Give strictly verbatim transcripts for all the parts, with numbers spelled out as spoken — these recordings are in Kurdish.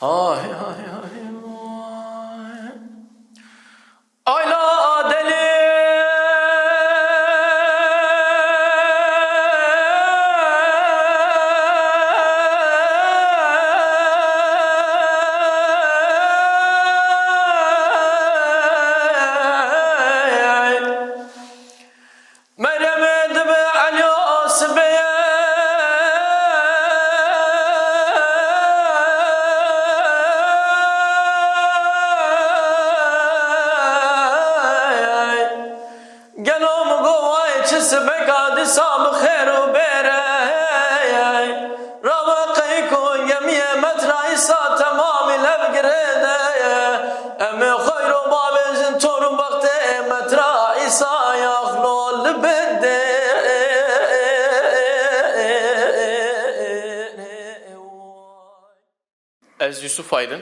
Hay hay hay vay. Ayla deli. Meryem dibe Elya sibê. Gelo min go vay çi sibeka dîsa bi xêr û bêre. Rabe qey ku gemiyê metra Îsa temamî lev girêde. Em ê xeyr û bavêjin tor û bextê metra Îsa ya xlo li bidê. Ez Yusuf Aydin.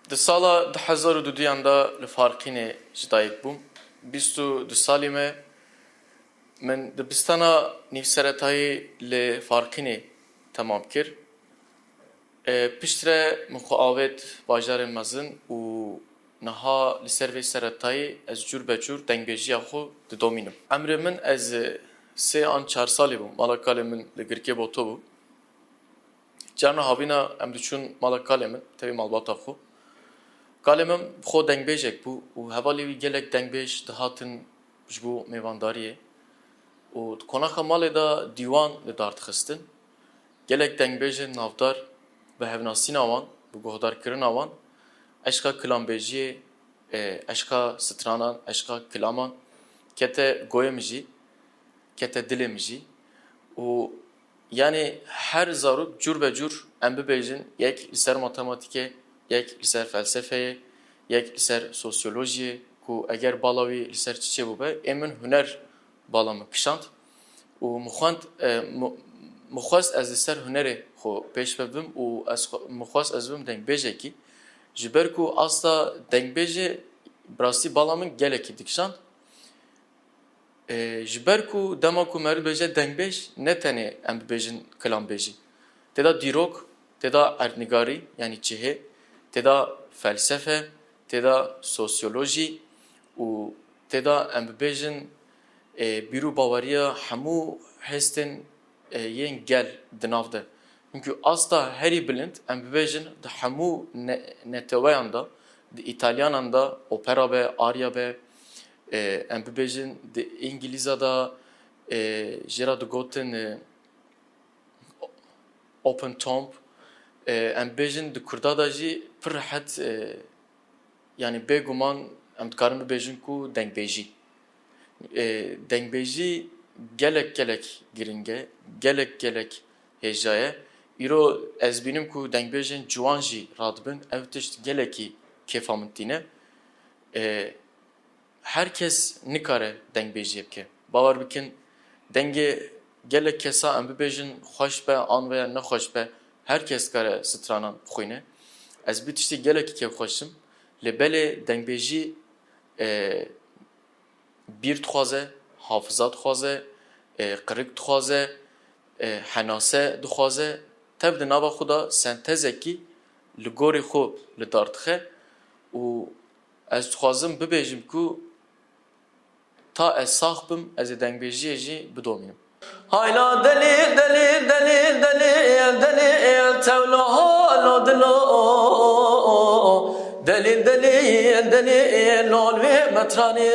Di sala du hezar û duduyan de li Farqînê ji dayik bûm. Bîst û du salî me. Min dibistana nîvseretayî li Farqînê temam kir. E, piştre min xwe avêt bajarên mezin û niha li ser vê seretayî ez cûr be cûr dengbêjiya xwe didomînim. Emrê min ez, e, sê an çar salî bûm. Mala kalê min li Girkê Boto bû. Carna havîna em diçûn mala kalê min, tevî malbata xwe. Kalê min bi xwe dengbêjek bû û hevalê wî gelek dengbêj dihatin ji bo mêvandariyê û di qonaxa malê de dîwan li dar dixistin. Gelek dengbêjên navdar bi hevnasîna wan, bi guhdarkirina wan, eşqa kilambêjiyê, e, eşqa stranan, eşqa kilaman kete goyê min jî, kete dilê min jî û Yanî her zarok cûr be cûr em bibêjin, yek li ser matematîkê, yek li ser felsefeyê, yek li ser sosyolojiyê, ku eger bala wî li ser çi çêbûbe, ê min huner bala min kişand û min xwend, e, mi-, min xwest ez li ser hunerê xwe pêş ve bibim û ez xwe, min xwest ez bibim dengbêjekî. Ji ber ku asta dengbêjê bi rastî bala min gelekî dikişand. E, ji ber ku dema ku meriv dibêje dengbêj, ne tenê em bibêjin kilambêjî. Tê de dîrok, tê de erdnigarî, yanî cihê, tê de felsefe, tê de sosyolojî û tê de em bibêjin, e, bîr û baweriya hemû hêstên, e, yên gel di nav de. Çimkî asta herî bilind, em bibêjin, di hemû ne-, neteweyan de, di Îtalyanan de opera be, arya be, e, em bibêjin, di Îngilîza de, e, jê re digotin, e, open tomb, e, em bibêjin, di Kurda de jî pir rehet, e, Yanî bêguman em dikarin bibêjin ku dengbêjî, e, dengbêjî gelek gelek giring e, gelek gelek hêja ye. Îro ez bînim ku dengbêjên ciwan jî radibin, ev tişt gelekî kêfa min tîne. E, her kes nikare dengbêjiyê bike. Bawer bikin, dengê gelek kesa em bibêjin xweş be an veya nexweş be, her kes dikare stranan bixwîne. Ez bi tiştî gelekî kêfxweş im. Lê belê dengbêjî, e, bîr dixwaze, hafiza dixwaze, e, qirik dixwaze, e, henase dixwaze. Tev di nava xwe de sentezekî li gorî xwe li dar dixe û ez dixwazim bibêjim ku ta ez sax bim, ez ê dengbêjiyê jî bidomînim. Hayla delîl, delîl, delîl, delîl, delîl, tewlo halo dilo. Delîl, delîl, delîl, lol vê metranê,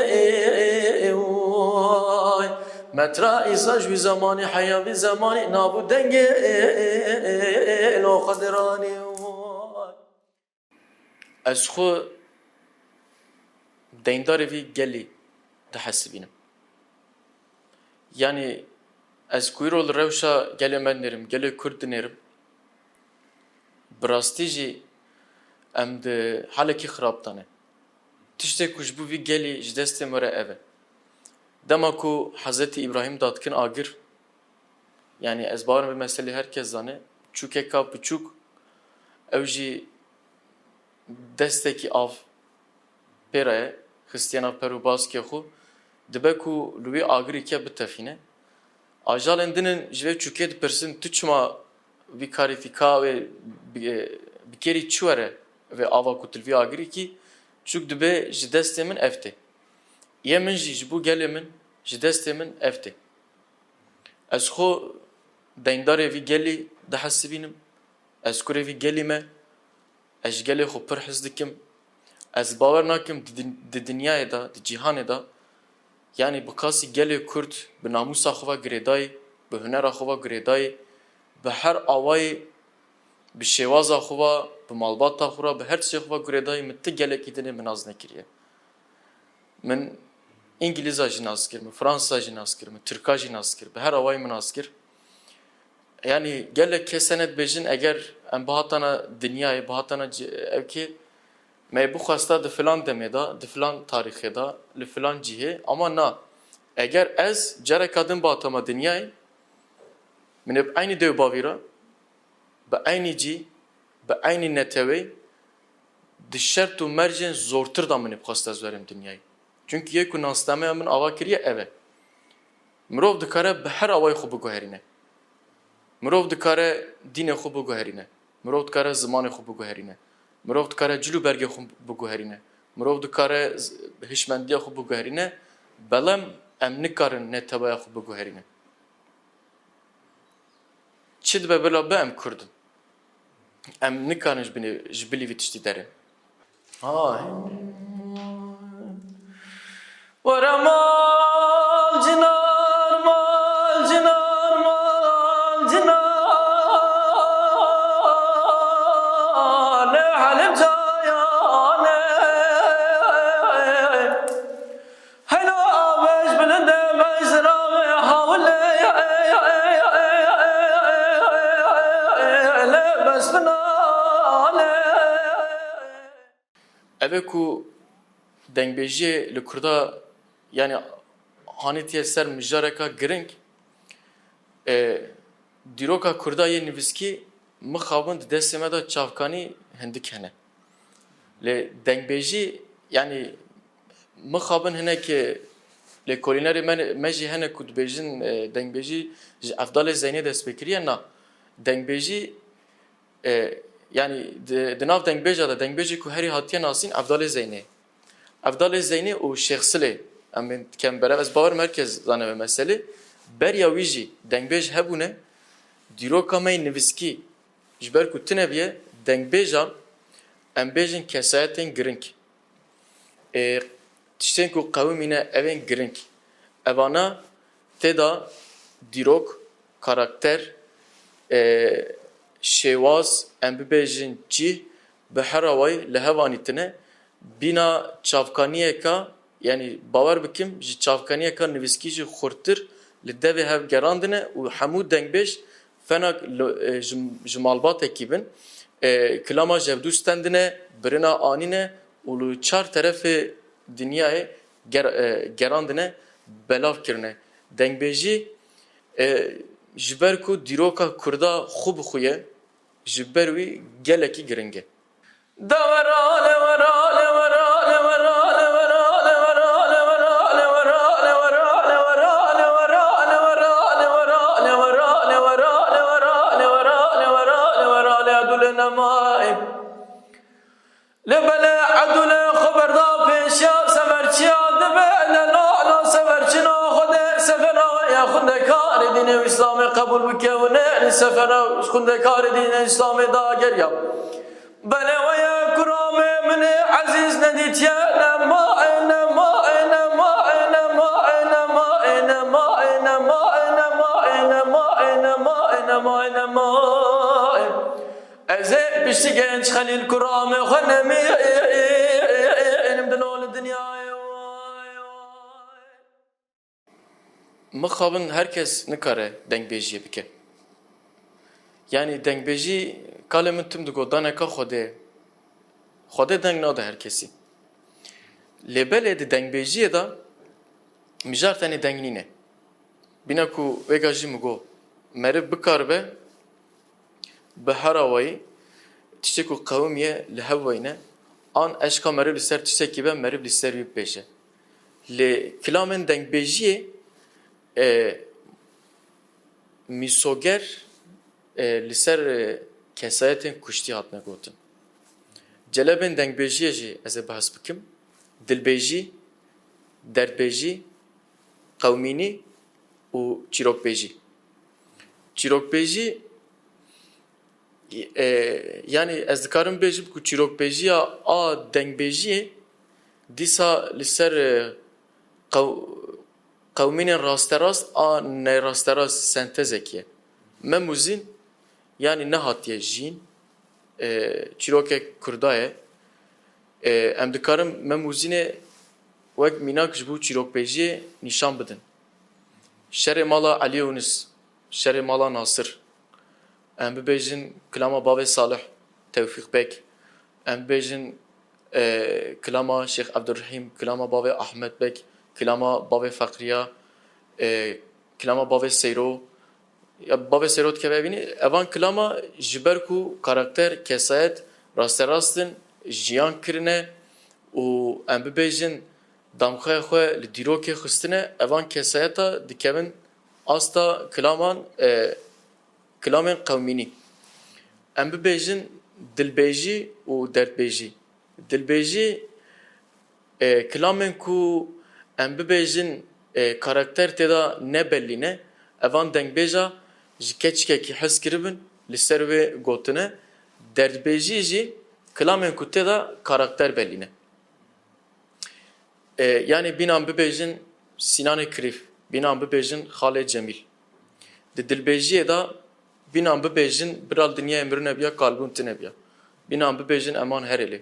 vay. Metra Îsa ji wî zemanî, heya vî zemanî, nav û dengê lo xwe diranî, vay. Ez xwe deyndarê vî gelî dihesibînim. Yanî ez ku îro li rewşa gelê me dinêrim, gelê Kurd dinêrim, bi rastî jî em di halekî xirab de ne. Tiştê ku ji bo vî gelî ji destê me re ev e. Dema ku Hezretî Îbrahîm dadikin agir, Yanî ez bawer im vê meselê her kes zane. Çûkeka piçûk, ew jî destekî av pê re ye, xistiye nav per û baskê xwe, dibe ku li wî agirî ke bitefîne. Ajalên din in ji vê çûkê dipirsin, tu çima vî karî fîka wê bi-, bi kêrî çi were vê ava ku tu li vî agirî kî, çûk dibe ji destê min ev tê. Yê min jî ji bo gelê min, ji destê min ev tê. Ez xwe deyndarê vî gelî dihesibînim. Ez kurê vî gelî me. Ez ji gelê xwe pir hez dikim. Ez bawer nakim di din-, di dinyayê de, di cîhanê de, yanî bi qasî gelê Kurd bi namûsa xwe ve girêdayî, bi hunera xwe ve girêdayî, bi her awayî, bi şêwaza xwe ve, bi malbata xwe re, bi her tiştê xwe ve girêdayî min ti gelekî dinê min nas nekiriye. Min Îngilîza jî nas kir, min Fransa jî nas kir, min Tirka jî nas kir, bi her awayî min nas kir. Yanî gelek kes hene dibêjin, eger em bihatana dinyayê, bihatana ci-, ev kê, me bixwesta di filan demê de, di filan tarîxê de, li filan cihê, ama na. Eger ez careka din bihatama dinyayê, min ê bi eynî dê û bavî re, bi eynî cî, bi eynî neteweyî, di şert û mercên zortir de min ê bixwesta ez werim dinyayê. Çunkî yê ku nasnameya min ava kiriye ev e. Mirov dikare bi her awayî xwe biguherîne. Mirov dikare dînê xwe biguherîne. Mirov dikare zimanê xwe biguherîne. Mirov dikare cil û bergê xwe biguherîne. Mirov dikare z-, hişmendiya xwe biguherîne. Belem em nikarin neteweya xwe biguherîne. Çi dibe bila be em Kurd in. Em nikarin ji binê, ji bilî vî tiştî derin. Ay. Were mal cinar, mal cinar, mal cinar, lê helim cayane. Heylo avej bilinde mejra ve havle le besfinane. Ev e ku dengbêjiyê li Kurda, yanî hanîtiye ser mijareka giring. E, dîroka Kurda yê nivîskî mixabin di destê me de çavkanî hindik hene. Lê dengbêjî, yanî mixabin hinekê lêkolînerê me, me jî hene ku dibêjin, e, dengbêjî ji Evdalê Zeynê dest pê kiriye. Na, dengbêjî, e, yanî di, di nav dengbêja de dengbêjê ku herî hatiye nasîn Evdalê Zeynê. Evdalê Zeynê û Şêx Silê, em ê dikem berev, ez bawerim her kes zane vê meselê. Beriya wî jî dengbêj hebûne, dîroka me yê nivîskî, ji ber ku tune bûye, dengbêjan, em bêjin kesayetên giring, ê, tiştên ku qewimîne, ev ên giring. Evana tê de dîrok, karakter, ê, şêwaz, em bibêjin cîh, bi her awayî li hev anîtine. Bîna çavkaniyeka, yanî bawer bikim, ji çavkaniyeka nivîskî jî xurttir li devê hev gerandine û hemû dengbêj fena lo-, e, ji, ji malbatekî bin, e, kilama jevdû stendine, birina anîne û li çar terefê dinyayê ger-, e, gerandine, belav kirine. Dengbêjî, e, ji ber ku dîroka Kurda xwe bi xwe ye, ji ber wî gelekî giring e. Lê belê Edûlê xwe berda pêşiya seferçiya dibe, ne la la seferçina Xwedê sefera ya xundekarê dînê Îslamê qebûl bike û ne li sefera xundekarê dînê Îslamê dageriya. Belê we ye kuramê min ê ezîz nedîtiye, nema, nema, nema, ez ê piştî genç Xelîl kuramê xwe nemînim dino li dinyayê. Mixabin her kes nikare dengbêjiyê bike. Yanî dengbêjî, kalê min tim digot, daneka Xwedê. Xwedê deng nade her kesî. Lê belê di dengbêjiyê de mijar tenê deng nîne. Bîne ku vêga jî min got, meriv bikaribe bi her awayî tiştê ku qewimiye li hev weyne, an eşqa meriv li ser tiştekî be, meriv li ser wî bibêje. Lê kilamên dengbêjiyê, e, mîsoger, e, li ser, e, kesayetên kuştî hatine gotin. Celebên dengbêjiyê jî ez ê behs bikim. Dilbêjî, derdbêjî, qewmînî û çîrokbêjî. Çîrokbêjî, e, yanî ez dikarim bêjim ku çîrokbêjiya a dengbêjiyê dîsa li ser, e, qew-, qewmînên rasterast a nerasterast sentezekî ye. Mem û Zîn, yanî nehatiye jiyîn, e, çîrokek kurda ye. E, em dikarin Mem û Zînê wek mînak ji bo çîrokbêjiyê nîşan bidin. Şerê mala Elî Yûnis, şerê mala Nasir. Em bibêjin kilama bavê Salih, Tewfîq Beg. Em bibêjin, e, kilama Şêx Ebdurrehîm, kilama bavê Ahmet Beg, kilama bavê Feqriya, e, kilama bavê Seyro. Ya bavê Seyro dikeve evînî, evan kilama ji ber ku karakter, kesayet rasterast in, jiyan kirine û em bibêjin damxeya xwe li dîrokê xistine, evan kesayeta dikevin asta kilaman, e, kilamên qewmînî. Em bibêjin dilbêjî û derdbêjî. Dilbêjî, e, kilamên ku em bibêjin, e, karakter tê de ne bellî ne, evan dengbêja ji keçikekî hez kiribin, li ser wê gotine. Derdbêjî jî kilamên ku tê de karakter bellî ne. E, yanî bînan bibêjin Sînanê Kirîf, bînan bibêjin Xalê Cemîl. Di dilbêjiyê de bînan bibêjin bira li dinyayê mirin nebiya, kalbûn tune biya. Bînan bibêjin eman herêlê.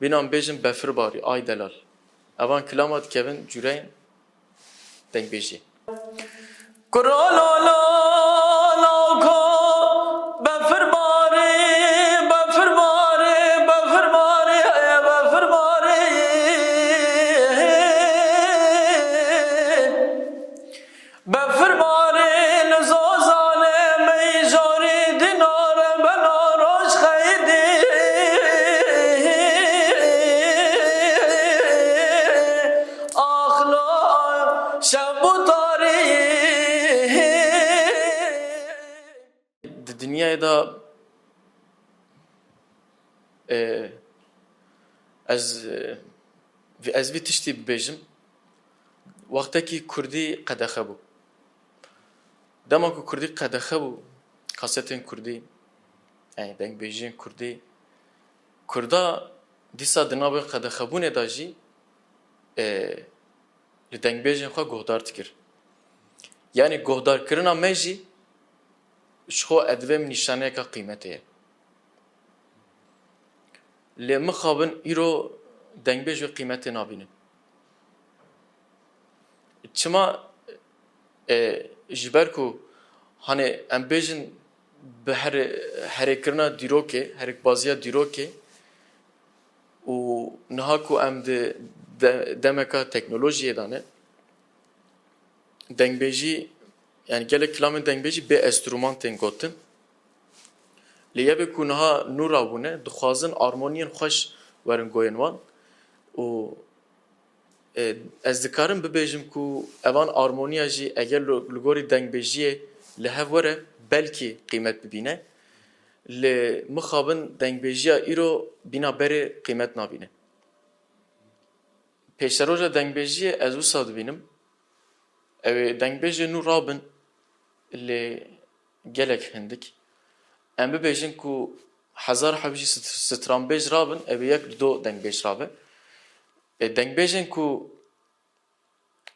Bînan bibêjin befir barî, ay delal. Evan kilama dikevin cûreyên dengbêjiyê. Kuro lo lo lo ko, befir barî, befir barî, befir barî, ey befir barî. Befir barî li zozanê meyjorî, dinare bela roj xeydî. Ax lo şev bû tarî. Di dinyayê de, e, ez, e, ez vî tiştî bibêjim, wextekî kurdî qedexe bû. Dema ku kurdî qedexe bû, kasetên kurdî, yanî dengbêjiyên kurdî, kurda dîsa di navê qedexebûnê de jî, e, li dengbêjên xwe guhdar dikir. Yanî guhdarkirina me jî ji xwe edibê min nîşaneyeka qîmetê ye. Lê mixabin îro dengbêj wê qîmetê nabînin. Çima? E, ji ber ku, hani, em bêjin bi here-, herêkirina dîrokê, herêkbaziya dîrokê û niha ku em di de-, demeka teknolojiyê de ne, dengbêjî, yani gelek kilamên dengbêjî bê enstrûman tên gotin. Lê yê ku niha nû rabûne, dixwazin armoniyên xweş werin goyên wan û, e, ez dikarim bibêjim ku evan armoniya jî eger li, li gorî dengbêjiyê li hev were, belkî qîmet bibîne. Lê mixabin dengbêjiya îro bîna berê qîmet nabîne. Pêşeroja dengbêjiyê ez wisa dibînim. Ew ê dengbêjê nû rabin, lê gelek hindik. Em bibêjin ku hezar heb jî sit-, stranbêj rabin, ew ê yek li do dengbêj rabe. E, dengbêjên ku,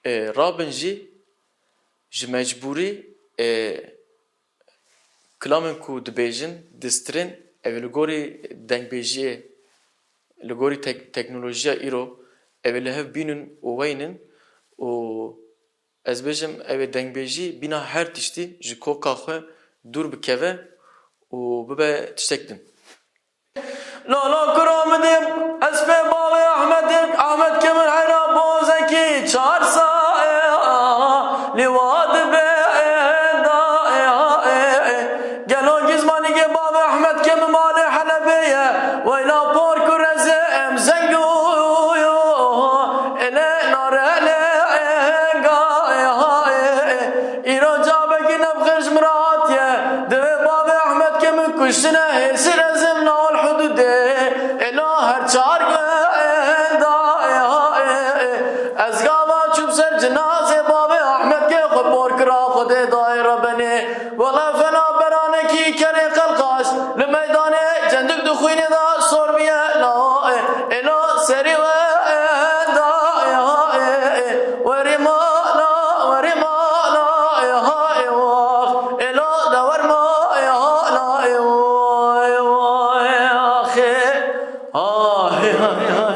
e, rabin jî ji mecbûrî, e, kilamên ku dibêjin, distirên, ew ê li gorî dengbêjiyê, li gorî tek-, teknolojiya îro, ew ê li hev bînin û weynin û ez bêjim, ew ê dengbêjî bîna her tiştî ji koka xwe dûr bikeve û bibe tiştek din. Lolo kuro min dê, ez pê bavê Ahmetê, Ahmet Kemir heyra bozekî çar sa, e, a, lîwa dibe, e, da, e, a, e, e. Gelo gizmanî ge bavê Ahmet Kemir malê Helebê ye, weyla por kurezê em zengû, elê nare, elê, e, ga, e, ha, e, e. Îro cabekî nebxêj min re hatiye, divê bavê Ahmet Kemir kuştin Ha, he, ha, he, ha.